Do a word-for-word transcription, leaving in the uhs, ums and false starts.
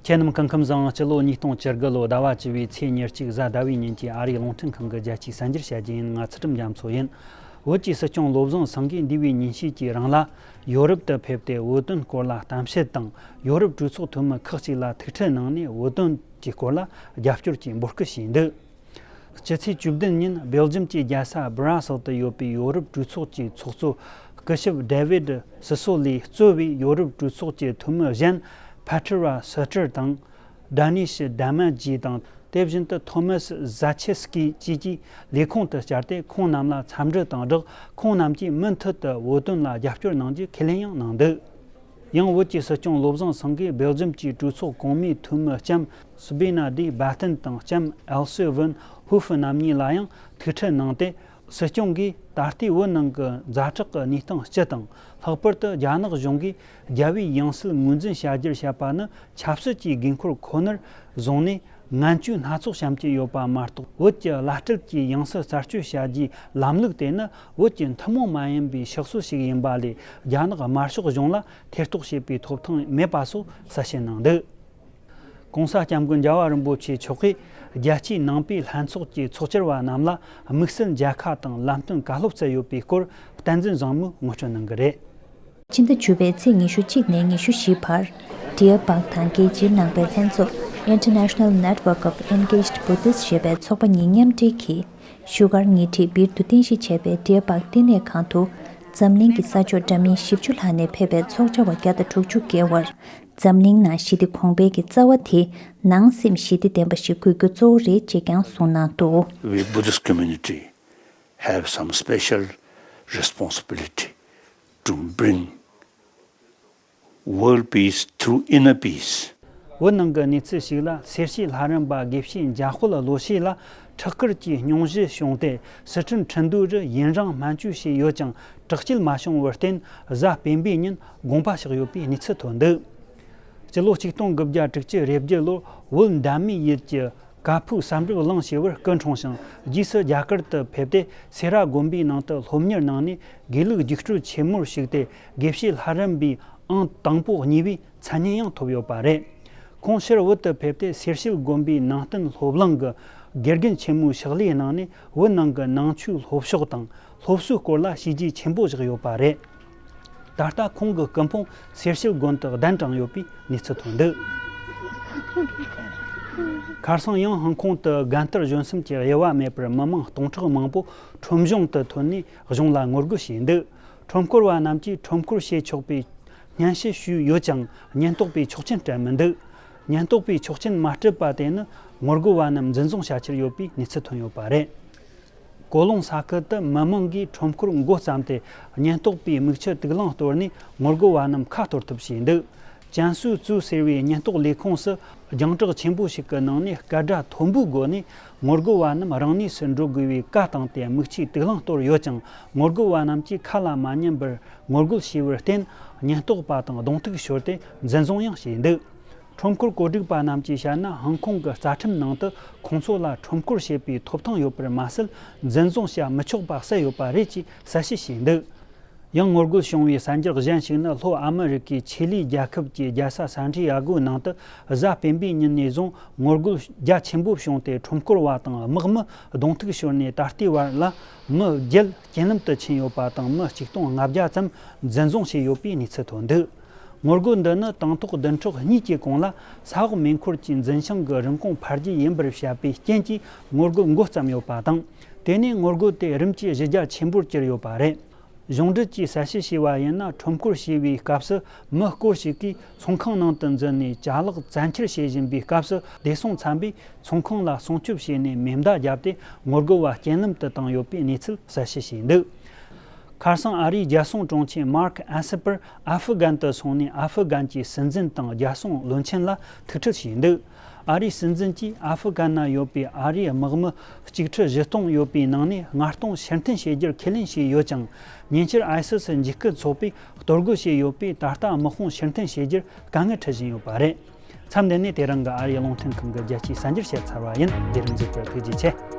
ཁྱེད་རྣམས་སྐུ་ཁམས་བཟང་། སྤྱི་ལོ་ཉིས་སྟོང་བཅུ་དགུ་ལོ་ཟླ་བ་བཅུ་བའི་ཚེས་ཉེར་གཅིག་གཟའ་ཟླ་བའི་ཉིན་གྱི་ཨ་རིའི་རླུང་འཕྲིན་ཁང་གི་རྒྱལ་སྤྱིའི་གསར་འགྱུར་བཤད་རྒྱུ་ཡིན། ང་ཚུལ་ཁྲིམས་རྒྱ་མཚོ་ཡིན། བོད་ཀྱི་སྲིད་སྐྱོང་བློ་བཟང་སེང་གེས་འདས་པའི་ཉིན་ཤས་ཀྱི་རིང་ལ་ཡོ་རོབ་ཏུ་ཕེབས་ཏེ་བོད་དོན་སྐོར་ལ་གཏམ་བཤད་དང་། ཡོ་རོབ་གྲོས་ཚོགས་འཐུས་མི་ཁག་ཅིག་ལ་ཐུག་འཕྲད་གནང་ནས་བོད་དོན་གྱི་སྐོར་ལ་རྒྱབ་སྐྱོར་གྱི་འབོད་སྐུལ་བྱས་འདུག་སྤྱི་ཚེས་བཅུ་བདུན་ཉིན་སྦེལ་ཇམ་གྱི་རྒྱལ་ས་སྦ་ར་སེལ་དུ་ཡོད་པའི་ཡོ་རོབ་གྲོས་ཚོགས་ཀྱི་ཚོགས་གཙོ་སྐུ་ཞབས་David Sassoli གཙོས་པའི་ཡོ་རོབ་གྲོས་ཚོགས་ཀྱི་འཐུས་མི་གཞན་Petra Suter དང་Danish Damagi དང་། དེ་བཞིན་དུ་Thomas Zachevsky བཅས་ཀྱི་ལས་ཁུངས་དུ་བཅར་ཏེ། ཁོང་རྣམས་ལ་འཚམས་འདྲི་དང་སྦྲགས། ཁོང་རྣམས་ཀྱིས་མུ་མཐུད་དུ་བོད་དོན་ལ་རྒྱབ་སྐྱོར་གནང་རྒྱུ་ཁས་ལེན་ཡང་གནང་འདུག་ཡང་བོད་ཀྱི་སྲིད་སྐྱོང་བློ་བཟང་སེང་གེས་སྦེལ་ཇམ་གྱི་གྲོས་ཚོགས་གོང་མའི་འཐུས་མི་ལྕམ་Sabine de Batten དང་ལྕམ་Else van Hoof རྣམ་གཉིས་ལ་ཡང་ཐུག་འཕྲད་གནང་སྟེ། སྲིད་སྐྱོང་གིས་ད་ལྟའི་བོད་ནང་གི་ཛ་དྲག་གི་གནས་སྟངས་སྤྱི་དང་། ལྷག་པར་དུ་རྒྱ་ནག་གཞུང་གིས་རྒྱལ་བའི་ཡང་སྲིད་ངོས་འཛིན་བྱ་རྒྱུར་བཤད་པ་ནི་ཆབ་སྲིད་ཀྱི་དགོས་མཁོར་ཁོ་ནར་བཟུང་ནས། ངན་བྱུས་སྣ་ཚོགས་བཤམས་ཀྱི་ཡོད་པ་མ་གཏོགས། བོད་ཀྱི་བླ་སྤྲུལ་གྱི་ཡང་སྲིད་རྩད་གཅོད་བྱ་རྒྱུའི་ལམ་ལུགས་དེ་ནི་བོད་ཀྱི་ཐུན་མོང་མ་ཡིན་པའི་ཕྱག་སྲོལ་ཞིག་ཡིན་པ་ལས། རྒྱ་ནག་དམར་ཤོག་གཞུང་ལ་ཐེ་གཏོགས་བྱེད་པའི་ཐོབ་ཐང་མེད་པ་སོགས་གསལ་བཤད་གནང་འདུག་གོང་ས་སྐྱབས་མགོན་རྒྱལ་བ་རིན་པོ་ཆེ་མཆོག་གིས་རྒྱལ་སྤྱིའི་ནང་པའི་ལྷན་ཚོགས་ཀྱི་ཚོགས་བཅར་བ་རྣམས་ལ་དམིགས་བསལ་མཇལ་ཁ་དང་ལམ་སྟོན་བཀའ་སློབ་སྩལ་ཡོད་པའི་སྐོར། བསྟན་འཛིན་བཟང་མོས་ངོ་སྤྲོད་གནང་གི་རེད། ཕྱི་ཟླ་བཅུ་པའི་ཚེས་ཉི་ཤུ་གཅིག་ནས་ཉི་ཤུ་བཞི་བར། Deer Park དང་རྒྱལ་སྤྱིའི་ནང་པའི་ལྷན་ཚོགས་International Network of Engaged Buddhists ཞེས་པའི་ཚོགས་པ་གཉིས་མཉམ་འབྲེལ་གྱིས། བཞུགས་སྒར་ཉེ་འཁྲིས་སྦིར་དུ་རྟེན་གཞི་བྱས་པའི་Deer Park བསྟི་གནས་ཁང་དུ། འཛམ་གླིང་གི་ས་ཕྱོགས་འདྲ་མིན་བཞི་བཅུ་ལྷག་ནས་ཕེབས་པའི་ཚོགས་བཅར་བ་བརྒྱ་དང་དྲུག་ཅུ་བརྒལ་བར། འཛམ་གླིང་ནང་ཞི་བདེ་གོང་འཕེལ་གྱི་རྩ་བ་དེ། ནང་སེམས་ཞི་བདེ་ལྡན་པ་ཞིག་དགོས་རྒྱུ་གཙོ་བོ་རེད་ཅེས་ཀྱང་གསུངས་གནང་འདུག We Buddhist community have some special responsibility to bring world peace through inner peace. བོད་ནང་གི་གནས་ཚུལ་ཞིག་ལ། སེར་བྱེས་ལྷ་རམས་པ་དགེ་བཤེས་འཇམ་དཔལ་བློ་ཤེས་ལ་ཁྲག་སྐུལ་གྱི་སྙུང་གཞི་བྱུང་སྟེ། སི་ཁྲོན་ཁྲིན་ཏུའུ་རུ་ཡུན་རིང་སྨན་བཅོས་བྱས་ཡོད་ཀྱང་། དྲག་སྐྱེད་མ་བྱུང་བར་བརྟེན། གཟའ་སྤེན་པའི་ཉིན་དགོངས་པ་བཞག་ཡོད་པའི་གནས་ཚུལ་ཐོན་འདུག་སྤྱི་ལོ་ཆིག་སྟོང་དགུ་བརྒྱ་དྲུག་ཅུ་རེ་བརྒྱད་ལོར་བོད་འདན་མའི་ཡུལ་གྱི་ཀ་ཕུག་ས་འབྲུབ་གླིང་ཞེས་པར་སྐུ་འཁྲུངས་ཤིང་། རྗེས་སུ་རྒྱ་གར་དུ་ཕེབས་ཏེ། སེ་ར་དགོན་པའི་ནང་དུ་སློབ་གཉེར་གནང་ནས། དགེ་ལུགས་རྒྱུགས་སྤྲོད་ཆེན་མོར་ཞུགས་ཏེ། དགེ་བཤེས་ལྷ་རམས་པའི་ཨང་དང་པོ་གཉིས་པའི་མཚན་སྙན་ཡང་ཐོབ་ཡོད་པ་རེད། ཁོང་ཕྱིར་བོད་དུ་ཕེབས་ཏེ། སེར་བྱེས་དགོན་པའི་ནང་བསྟན་སློབ་གླིང་གི་དགེ་རྒན་ཆེན་མོའི་ཕྱག་ལས་གནང་ནས། བོད་ནང་གི་ནང་ཆོས་སློབ་ཕྱོགས་དང་སློབ་གསོའི་སྐོར་ལ་བྱས་རྗེས་ཆེན་པོ་བཞག་ཡོད་པ་རེད། ད་ལྟ་ཁོང་གི་སྐུ་ཕུང་སེར་བྱེས་དགོན་དུ་གདན་དྲངས་ཡོད་པའི་གནས་ཚུལ་ཐོན་འདུག་ཁ་སང་ཡང་ཧོང་ཀོང་དུ་རྒན་དར་གཞོན་གསུམ་གྱི་དབྱེ་བ་མེད་པར་མི་མང་སྟོང་ཕྲག་མང་པོ་ཁྲོམ་གཞུང་དུ་ཐོན་ནས་གཞུང་ལ་ངོ་རྒོལ་བྱས་འདུག་ཁྲོམ་སྐོར་བ་རྣམས་ཀྱིས་ཁྲོམ་སྐོར་བྱེད་ཆོག་པའི་སྙན་ཞུ་ཞུས་ཡོད་ཀྱང་། ཉེན་རྟོག་པས་ཆོག་མཆན་སྤྲད་མི་འདུག་ཉེན་རྟོག་པས་ཆོག་མཆན་མ་སྤྲད་པ་དེ་ནི་ངོ་རྒོལ་བ་རྣམས་འཛིན་བཟུང་བྱ་འཆར་ཡོད་པའི་གནས་ཚུལ་ཐོན་ཡོད་པ་རེད། ཀོ་ལོང་ས་ཁུལ་དུ་མི་མང་གིས་ཁྲོམ་སྐོར་འགོ་བརྩམས་ཏེ། ཉེན་རྟོག་པའི་མིག་ཆུ་དུག་རླངས་གཏོར་ནས་ངོ་རྒོལ་བ་རྣམས་ཁ་གཏོར་ཐབས་བྱས་འདུག་ཅན་སུའུ་ཙུའུ་ཟེར་བའི་ཉེན་རྟོག་ལས་ཁུངས་སུ་རྒྱང་བསྒྲགས་ཆེན་པོ་ཞིག་གི་ནང་ནས་སྐད་སྒྲ་མཐོན་པོའི་སྒོ་ནས། ངོ་རྒོལ་བ་རྣམས་རང་གནས་སུ་འགྲོ་དགོས་པའི་བཀའ་བཏང་སྟེ། མིག་ཆུའི་དུག་རླངས་གཏོར་ཡོད་ཀྱང་། ངོ་རྒོལ་བ་རྣམས་ཀྱིས་ཁ་ལ་མ་ཉན་པར་ངོ་རྒོལ་བྱས་པར་བརྟེན། ཉེན་རྟོག་པ་དང་གདོང་ཐུག་ཤོར་ཏེ། འཛིན་བཟུང་ཡང་བྱས་འདུག་ཁྲོམ་སྐོར་བཀོད་སྒྲིག་པ་རྣམས་ཀྱིས་བཤད་ན། ཧང་ཀོང་གི་རྩ་ཁྲིམས་ནང་དུ་ཁོང་ཚོ་ལ་ཁྲོམ་སྐོར་བྱེད་པའི་ཐོབ་ཐང་ཡོད་པར་མ་ཟད། འཛིན་བཟུང་བྱ་མི་ཆོག་པ་གསལ་ཡོད་པ་རེད་ཅེས་གསལ་བཤད་བྱས་འདུག་ཡང་ངོ་རྒོལ་བྱུང་བའི་གསར་འགྱུར་གཞན་ཞིག་ནི། ལྷོ་ཨ་མི་རི་ཀའི་ཆི་ལི་རྒྱལ་ཁབ་ཀྱི་རྒྱལ་ས་སན་ཏི་ཡ་གོའི་ནང་དུ་གཟའ་སྤེན་པའི་ཉིན་ནས་བཟུང་ངོ་རྒོལ་རྒྱ་ཆེན་པོ་བྱུང་སྟེ། ཁྲོམ་སྐོར་བ་དང་དམག་མི་གདོང་ཐུག་ཤོར་ནས། ད་ལྟའི་བར་ལ་མི་བརྒྱད་རྐྱེན་ལམ་དུ་ཕྱིན་ཡོད་པ་དང་། མི་ཆིག་སྟོང་ལྔ་བརྒྱ་ཙམ་འཛིན་བཟུང་བྱས་ཡོད་པའི་གནས་ཚུལ་ཐོན་འདུག་ངོ་རྒོལ་འདི་ནི་དང་ཐོག་བདུན་ཕྲག་གཉིས་ཀྱི་གོང་ལ་ས་འོག་མེ་འཁོར་གྱི་འཛིན་བྱང་གི་རིན་གོང་འཕར་རྒྱས་ཡིན་པར་བཤད་པའི་རྐྱེན་གྱིས་ངོ་རྒོལ་འགོ་བརྩམས་ཡོད་པ་དང་། དེ་ནས་ངོ་རྒོལ་དེ་རིམ་གྱིས་གཞི་རྒྱ་ཆེན་པོར་གྱུར་ཡོད་པ་རེད། གཞུང་འབྲེལ་གྱིས་གསལ་བཤད་བྱས་པ་ཡིན་ན། ཁྲོམ་སྐོར་བྱས་པའི་སྐབས་སུ་མི་སྐོར་ཞིག་གིས་ཚོང་ཁང་ནང་དུ་འཛུལ་ནས་ཅ་ལག་བཙན་འཁྱེར་བྱེད་བཞིན་པའི་སྐབས་སུ། བདེ་སྲུང་ཚན་པས་ཚོང་ཁང་ལ་སྲུང་སྐྱོབ་བྱས་ནས་མེ་མདའ་བརྒྱབ་སྟེ། ངོ་རྒོལ་བ་རྐྱེན་ལམ་དུ་བཏང་ཡོད་པའི་གནས་ཚུལ་གསལ་བཤད་བྱས་འདུག་ཁ་སང་ཨ་རིའི་རྒྱལ་སྲུང་དྲུང་ཆེ་Mark Esper ཨ་ཧྥུ་གན་དུ་སོང་ནས། ཨ་ཧྥུ་གན་གྱི་སྲིད་འཛིན་དང་རྒྱལ་སྲུང་བློན་ཆེན་ལ་ཐུག་འཕྲད་བྱས་འདུག་ཨ་རིའི་སྲིད་འཛིན་གྱིས་ཨ་ཧྥུ་གན་ན་ཡོད་པའི་ཨ་རིའི་དམག་མི་གཅིག་ཁྲི་བཞི་སྟོང་ཡོད་པའི་ནང་ནས་ལྔ་སྟོང་ཕྱིར་འཐེན་བྱེད་རྒྱུར་ཁས་ལེན་བྱས་ཡོད་ཀྱང་། ཉེ་ཆར་ཨའི་སི་སི་འཇིགས་སྐུལ་ཚོགས་པས་གཏོར་རྒོལ་བྱས་ཡོད་པས། ད་ལྟ་དམག་དཔུང་ཕྱིར་འཐེན་བྱེད་རྒྱུར་དཀའ་ངལ་འཕྲད་བཞིན་ཡོད་པ་རེད། མཚམས་འདི་ནས་དེ་རིང་གི་ཨ་རིའི་རླུང་འཕྲིན་ཁང་གི་རྒྱལ་སྤྱིའི་གསར་འགྱུར་བཤད་ཚར་བ་ཡིན། རྗེས་རིམ་གཟིགས་པར་ཐུགས་རྗེ་ཆེ།